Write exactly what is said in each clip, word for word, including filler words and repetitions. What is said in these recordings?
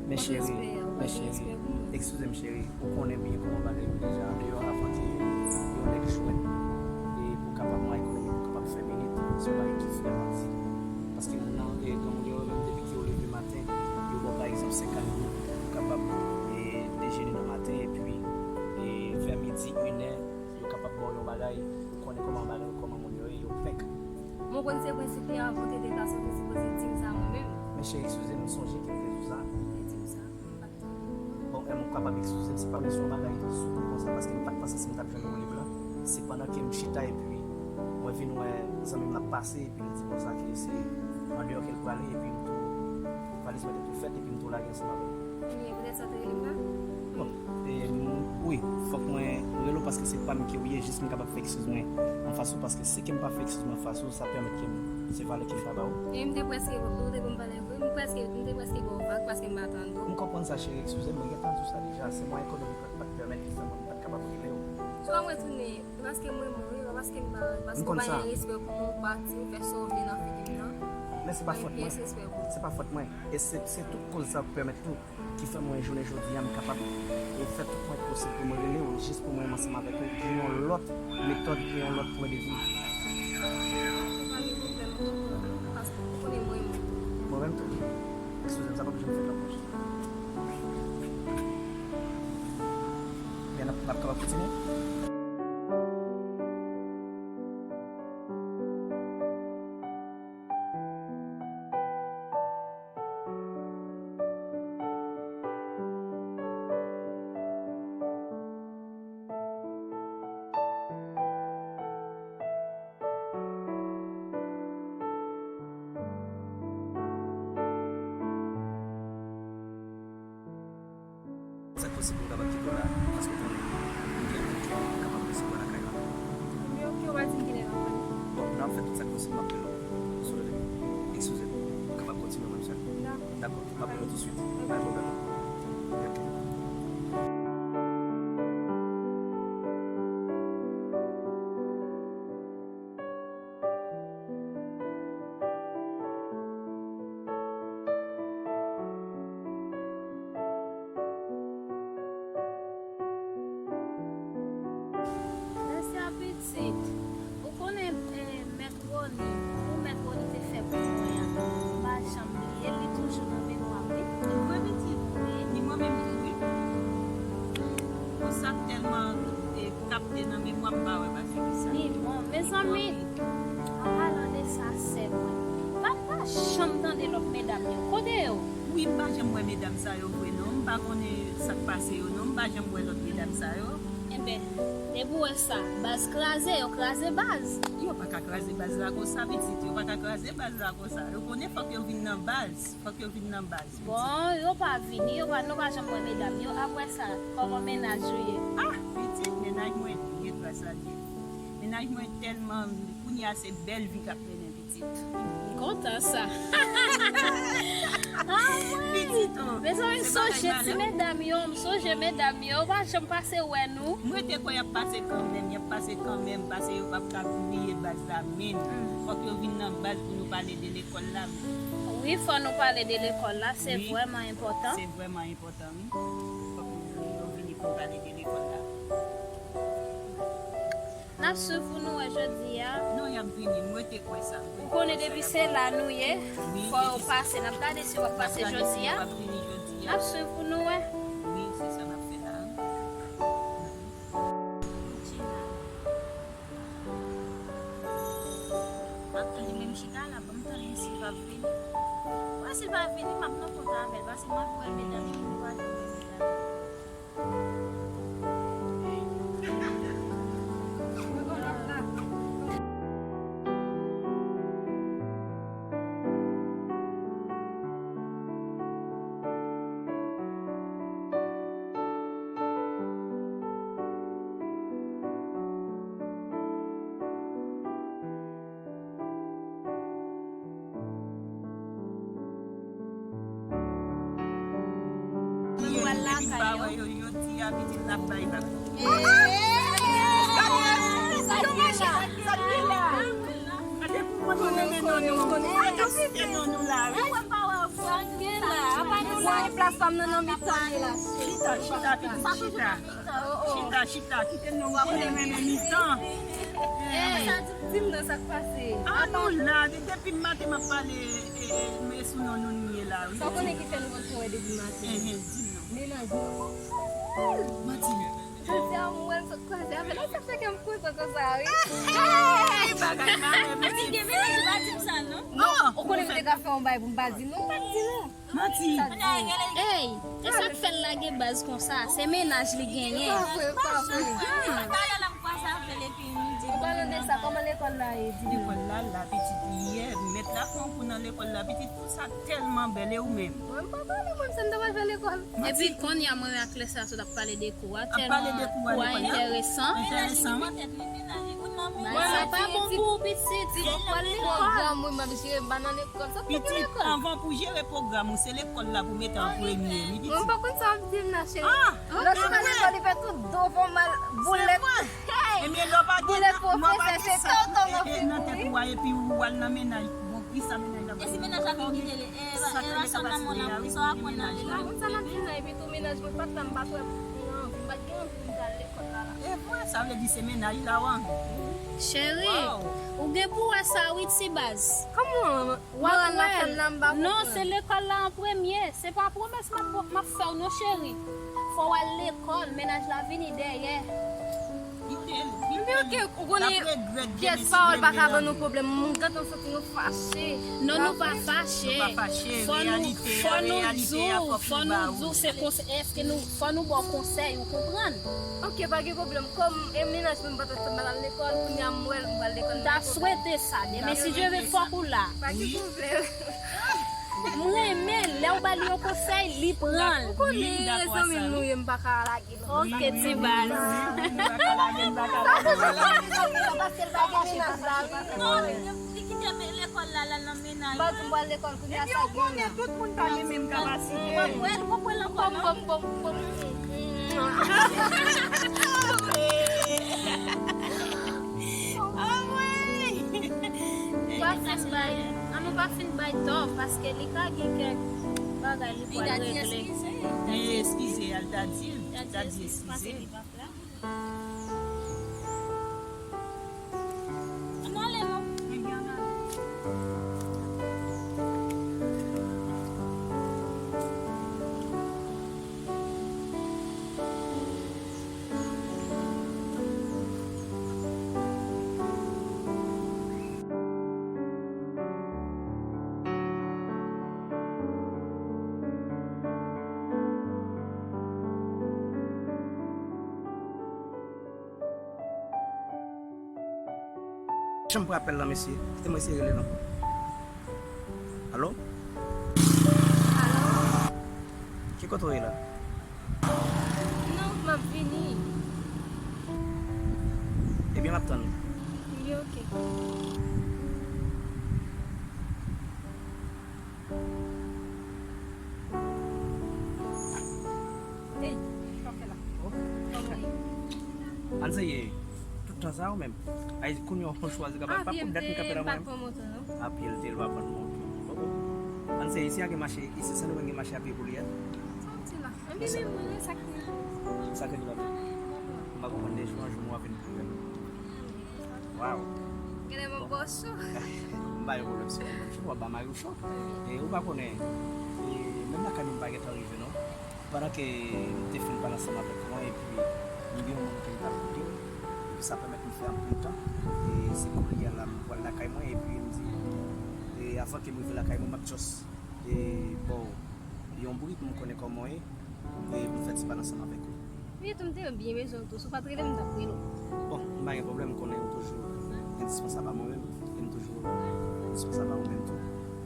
Men cheri, men cheri, eskize m cheri, ou konnen byen kòman bagay yo deja andeyò, avan ke yon nèg jwenn e pou kapab mwen ekonomi, pou kapab fè minit, se yon bagay ki vrèman di. Paske moun nan, e, granmoun yo, menm depi ke yo leve maten, yo ba w pa egzanp senkant goud pou kapab, e, dejene nan maten, epi, e, vè midi, inè, yo kapab ba w yon bagay, ou konnen kòman bagay, kòman moun yo ye, yo fèk. Mwen konn se prensip li avan w te deplase, w te sipoze di m sa mwen menm. Men cheri, eskize m, sonje ke m te di w sa. Ou te di m sa, mwen pa t konnen. Bon, e, m kapab eskize m, se pa bezwen yon bagay sou kou konsa, paske m pa t panse si m t ap jwenn yon leblan. Se pandan ke m chita epi mwen vin wè zanmi m ap pase, epi l di konsa ke se andeyò ke l prale, epi m tou, valiz mwen te tou fèt, epi m tou lage ansanm avè l. Ebyen, poutèt sa w te rele m la? Bon, e, m, wi, fòk mwen rele w paske se pa m ke w ye, jis m kapab fè eskiz mwen anfas ou, paske si ke m pa fè eskiz mwen anfas ou, sa pèmèt ke m, se valè ke m pa ba ou. E m te prèske, ou te ban m valè vre, m prèske, m te prèske ba w vag paske m pa tande w. M konprann sa, cheri, eskize m, mwen gentan di w sa deja, se mwen ekonomik la ki pa t pèmèt ki fè mwen m pa t kapab rele w. Swa mwen tounen, e paske mwen mwen, e pa paske m pa, paske w pa gen respè pou mwen, ou pati, ou fè sa w vle nan figi m nan. Men se pa fòt mwen. Se pa fòt mwen. E se, se tout koz sa k pèmèt tou ki fè mwen jounen jodi a m kapab e fè tout mwen posib pou mwen rele w, jis pou mwen menm ansanm avèk ou gen yon lòt metòd e yon lòt pwen de vi. Ou pa gen pwoblèm, paske ou konnen mwen menm. Mwen menm tou. Eskize m, sa p ap janm fèt ankò. Men n ap, n ap kapab kontinye. Sa k posib pou m kapab kite w la, paske w konnen m gen moun ke m kapab resevwa lakay la. Ebyen, oke, w a di m kilè m ap pran. Bon, n ap fè tout sa k posib, m ap rele w sou le, eskize m, ou kapab kontinye mwen sèl. Dakò. Dakò, m ap rele w tousuit. Pa gen pwoblèm. Oke. Mèsi a pitit. Ou konnen, eh, mèt Rony, pou mèt Rony te fè pou mwen an, m pa janm bliye l, li toujou nan memwa m, wi. Vre pitit? Wi. Ni mwen menm tou, wi. Konsa m tèlman, eh, kapte nan memwa m, m pa wè pa figi sa. Ni mwen, mezanmi. An palan de sa, sè mwen, m pa, pa janm tande lòt medam yo. Kote yo? Wi, m pa janm wè medam sa yo vre, non. M pa konnen sa k pase yo, non. M pa janm wè lòt medam sa yo. Enben, depi w wè sa, baz kraze, yo kraze baz. Yo pa ka kraze baz la konsa, pitit. Yo pa ka kraze baz la konsa. Yo konnen fòk yo vin nan baz. Fòk yo vin nan baz, pitit. Bon, yo pa vini, yo pa, nou pa janm wè medam yo. Apre sa, kòman mennaj ou ye? Ah, pitit, mennaj mwen byen, gras a Dye. Mennaj mwen tèlman, kounye a se bèl vi k ap mennen, pitit. M kontan sa. Ah, mwen. Pitit, oh. Mezanmi, m sonje ti medam yo, m sonje medam yo, yo pa janm pase wè nou. Mwen te kwè y ap pase kanmenm, y ap pase kanmenm, paske yo p ap ka bliye baz la, men fòk yo vin nan baz pou nou pale de lekòl la. Wi, fò nou pale de lekòl la, se vrèman enpòtan. Se vrèman enpòtan, wi. Fòk nou, nou vini pou n pale de lekòl la. N ap swiv pou nou wè jodi a. Non, y ap vini, mwen te kwè sa. Ou konnen depi se la nou ye, fò yo pase. N ap gade si yo p ap pase jodi a. N ap swiv pou nou wè. Wi, se sa n ap fè la. M ap tande menm chita la, ban m tande si l p ap vini. Wè, si l p ap vini, m ap nan kont avè l, paske m ap wè medam yo, m pa janm wè medam yo. Mwen pral lakay yo. Jodi a, pitit, n ap bay vag. Gade pou mwen nou renmen non nou. Gade non nou la, wi. Mwen pa wè vag gen la. Apa nou Mwen plas pa m nan nan mitan li la. Chita, chita, pitit, chita. Chita, chita, kite non, w konnen renmen mitan. Ey, sa di, di m nan sa k pase. A nou la, de- depi maten m ap pale, e, e, men sou non nou ye la, wi. Sa w konnen ki fè nou konn fè wè depi maten? Enhen, di m non. Mennaj mwen. Manti. Jodi a, mwen sot kwaze avè l, sa fè kè m kontan konsa, wi. Ey, bagay malè, pitit. Gen mennaj, pa di m sa, non. Non, ou konnen m te ka fè yon bagay pou m pa di non, m pa t di non. Manti. Ey, e sa k fè l lage baz konsa? Se mennaj li genyen. Pa vre, pa vre. Talè la m kwaze avè l epi m di, an palan de sa, kòman lekòl la ye, di m? Lekòl la la, pitit, yè, mèt la pran kou nan lekòl la, pitit, tout sa tèlman bèl, e ou menm? Mwen, m pa pale, mwen, m se m ta pral fè lekòl. Epi kounye a, mwen ak Lesa sot ap pale de kou a, tèlman kou a enteresan. Enteresan, wi. Bagay sa pa bon pou ou, pitit. Fò w al lekòl. Pwogram, wi, m ap jere, m pa nan lekòl. Sot pou lekòl. Pitit, anvan pou jere pwogram ou, se lekòl la pou mete an premye, wi, pitit. Mwen pa konn sa w ap di m nan, cheri. Lòt jou nan lekòl, li fè tout devan mal, boulèt. Ebyen, lè w pa gen, lè w pa gen sa, e, e, nan tèt ou a, epi ou al nan mennaj. Bon, kisa mennaj la? E si mennaj la vin kite li, e, e, sa k rele kapasite a, wi, pou mennaj la. Moun sa nan fin nan, epi tou mennaj mwen pa t la, m pa t wè, m anvi, m pa t gen anvi pou m t al lekòl la, la. E vre, sa vle di se mennaj la w anvi. Cheri, ou gen pou wè sa, wi, ti baz. Kòman? W ap wè l. Non, se lekòl la an premye. Se pa pwomès m ap, m ap fè w non, cheri. Fò w al lekòl, mennaj la vini dèyè. Kite l, kite l. L ap regrèt demen si l regrèt. Pyès pawòl pa ka ban nou pwoblèm. M gentan santi nou fache. Non, nou pa fache. Nou pa fache. Fò nou, fò nou di w, fò nou di w se konsèy, èske nou, fò nou ba w konsèy, ou konprann? Ok, pa gen pwoblèm. Kòm e mennaj mwen pa t ap fè m al lekòl, kounye a m wè l, m pral lekòl. M ta swete sa. Demen, si Dye vle, fòk ou la. Pa gen pwoblèm. M renmen lè w ba li yon konsèy, li pran l. Ou konnen zanmi m nou ye, m pa ka lage l. Ok, ti baz. Paske l pa gen mennaj la, wi. Non, li kite lekòl la, l al nan mennaj. Baz, m pral lekòl kounye a, sa gen la. Tout moun pa gen menm kapasite. Pran pran l ankò, non? Pom, pom, pom, pom. Anmwey! Pa fin bay, an nou pa fin bay tò, paske li ka gen kèk bagay li pral regle. Li eskize, al ta di l, ta di eskize. Ann ale non. Janm pran apèl lan, mesye. Kite mwen eseye rele l ankò. Alo? Alo? Ki kote w ye la? Non, m ap vini. Ebyen, m ap tann ou. Wi, ok. Ey, sa w fè la? Kòman ye? Ann seye, tout tan sa ou menm. Ay, kounye a w chwazi kapab, pa pou dat m kanpe la mwen menm. A pye l te lwa pran moto. Ann seye, isi a gen mache, isi Sendomeng gen mache a pye pou li a. Sa w di la? Anpi menm mwen, sa k te. Sa k te di la? M pa konprann de jou an jou mwen ap vin pou mwen. Waw. Genlè m ap ba w cho. M pa gen pwoblèm si w ap ba m cho, w ap ba mari w cho. E ou pa konnen, e, menm lakay nou m pa gentan rive non. Pandan ke m te fin pale ansanm avèk mwen, epi m gen yon moun ke m t ap koute, epi sa pèmèt m fè anpil tan. E se kounye a la m pral lakay mwen, epi m di, e avan ke m rive lakay mwen, m ap just, e, ba w yon bri pou m konnen kòman w ye, e pou m fè ti pale ansanm avèk ou. Wi, tou m te byen bezwen w tou. Si w pa t rele m, m t ap rele w. Bon, m pa gen pwoblèm, m konnen ou toujou endispansab a mwen menm, e m toujou endispansab a ou menm tou.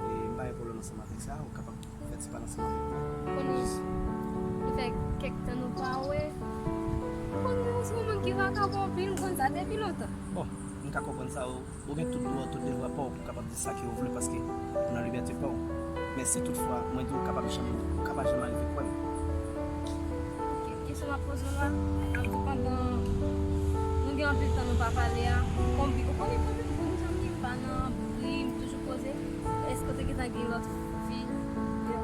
E m pa gen pwoblèm ansanm avèk sa, ou kapab fè ti pale ansanm avèk mwen. Konnen, li fè kèk tan nou pa wè. Ou konnen ou se yon moun ki vakabon anpil, m konn sa depi lontan. Bon, m ka konprann sa, ou Ou gen tout dwa, tout devwa pa w pou w kapab di sa ke w vle, paske ou nan libète pa w. Men si toutfwa, mwen di w, ou kapab janm, ou ka pa janm arive kwè m. Ok, kesyon m ap poze w la, m ap di pandan nou gen anpil tan nou pa pale a, konbyen, ou konnen konbyen moun zanmi m pa nan bri, m toujou poze, èske w te gentan gen lòt fi depi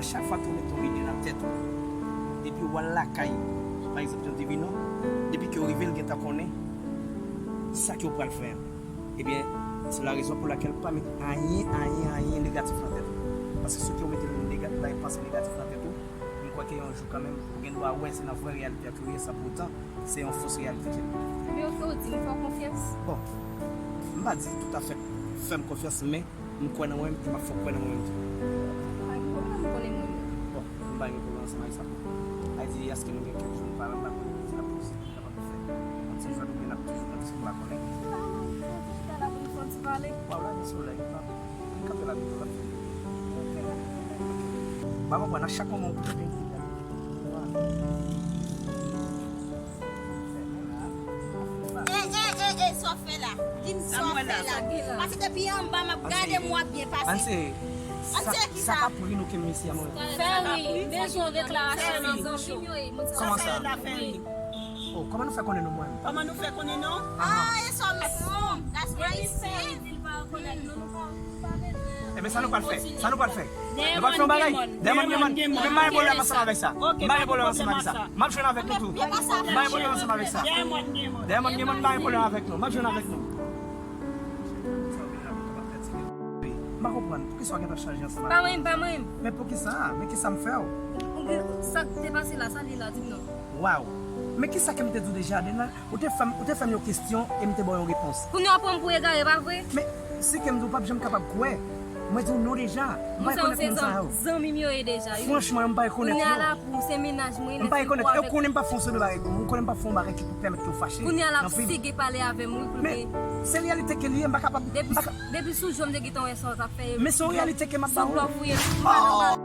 a chak fwa ke w mete yon ide nan tèt ou, depi w al lakay, pa egzanp, yon divinan, depi ke w rive, l gentan konnen sa ke w pral fè a. Ebyen, se la rezon pou lakèl pa met anyen, anyen, anyen negatif nan tèt ou. Paske si ke w mete nega-, bay panse negatif nan tèt ou, m kwè ke yon jou kanmenm, ou gen dwa wè se nan vrè reyalite a ke w ye, san poutan, se yon fos reyalite ke l ye. Men oke, ou di m fè w konfyans. Bon, m pa di toutafè fè m konfyans, men m kwè nan mwen menm, e m ap fè w kwè nan mwen menm tou. Pa gen pwoblèm, m konnen mwen menm. Bon, m pa gen pwoblèm ansanm avèk sa. Sa vle di, èske nou gen kèk jou nou pa wè, m pa konnen si n ap posib, n ap fè yon ti jwèt oubyen n ap toujou nan ti pa konnen. Chita la pou nou fè yon ti pale. Waw, la gen solèy, m ap, m kanpe la, m ap fini. M pa konprann, a chak moman ou kanpe. E, e, e, e, sa w fè la? Di m sa w fè la. Paske depi anba m ap gade m, w ap byen pase. Anse, anse sa, ki sa k ap ri nou ke mesye a mwen? Fè ri, bezwen deklarasyon nan zanmi m yo e moun sa. Kòman sa? Fè ri. Oh, kòman nou fè konnen nou mwen? Kòman nou fè konnen nou? Ah, e sa m. That's what I said. Ebyen, sa nou pral fè? Sa nou pral fè? Nou pral fè yon bagay? Diamond, Diamond, m pa gen pwoblèm ansanm avèk sa. M pa gen pwoblèm ansanm avèk sa. M ap jwenn avèk nou tou. M pa gen pwoblèm ansanm avèk sa. Diamond, Diamond, m pa gen pwoblèm avèk nou. M ap jwenn avèk nou. M pa konprann. Poukisa w gentan chanje ansanm avèk nou? Pa mwen, pa mwen. Men poukisa? Men kisa m fè w? Sa k te pase la, sa li la, di m non. Waw. Men kisa ke m te di w deja, Dena? Ou te fè m, ou te fè m yon kesyon e m te ba w yon repons. Kounye a w pran m pou egare, pa vre? Men si ke m di w p ap janm kapab kwè. Mwen di w non deja. M pa rekonèt moun sa yo. Zanmi m yo ye deja, wi. Franchman, m pa rekonèt yo. Kounye a la pou se mennaj mwen, m pa rekonèt yo. Konnen m p ap fè yon sòt de bagay pou ou. Konnen m p ap fè yon bagay ki pou pèmèt ke w fache. Kounye a la pou sege pale avè m, wi, pou l. Men se reyalite ke li ye, m pa kapab. Depi sou je w m te gentan wè sa w t ap fè. Men se yon reyalite ke m ap ba ou. Sou blòf ou ye.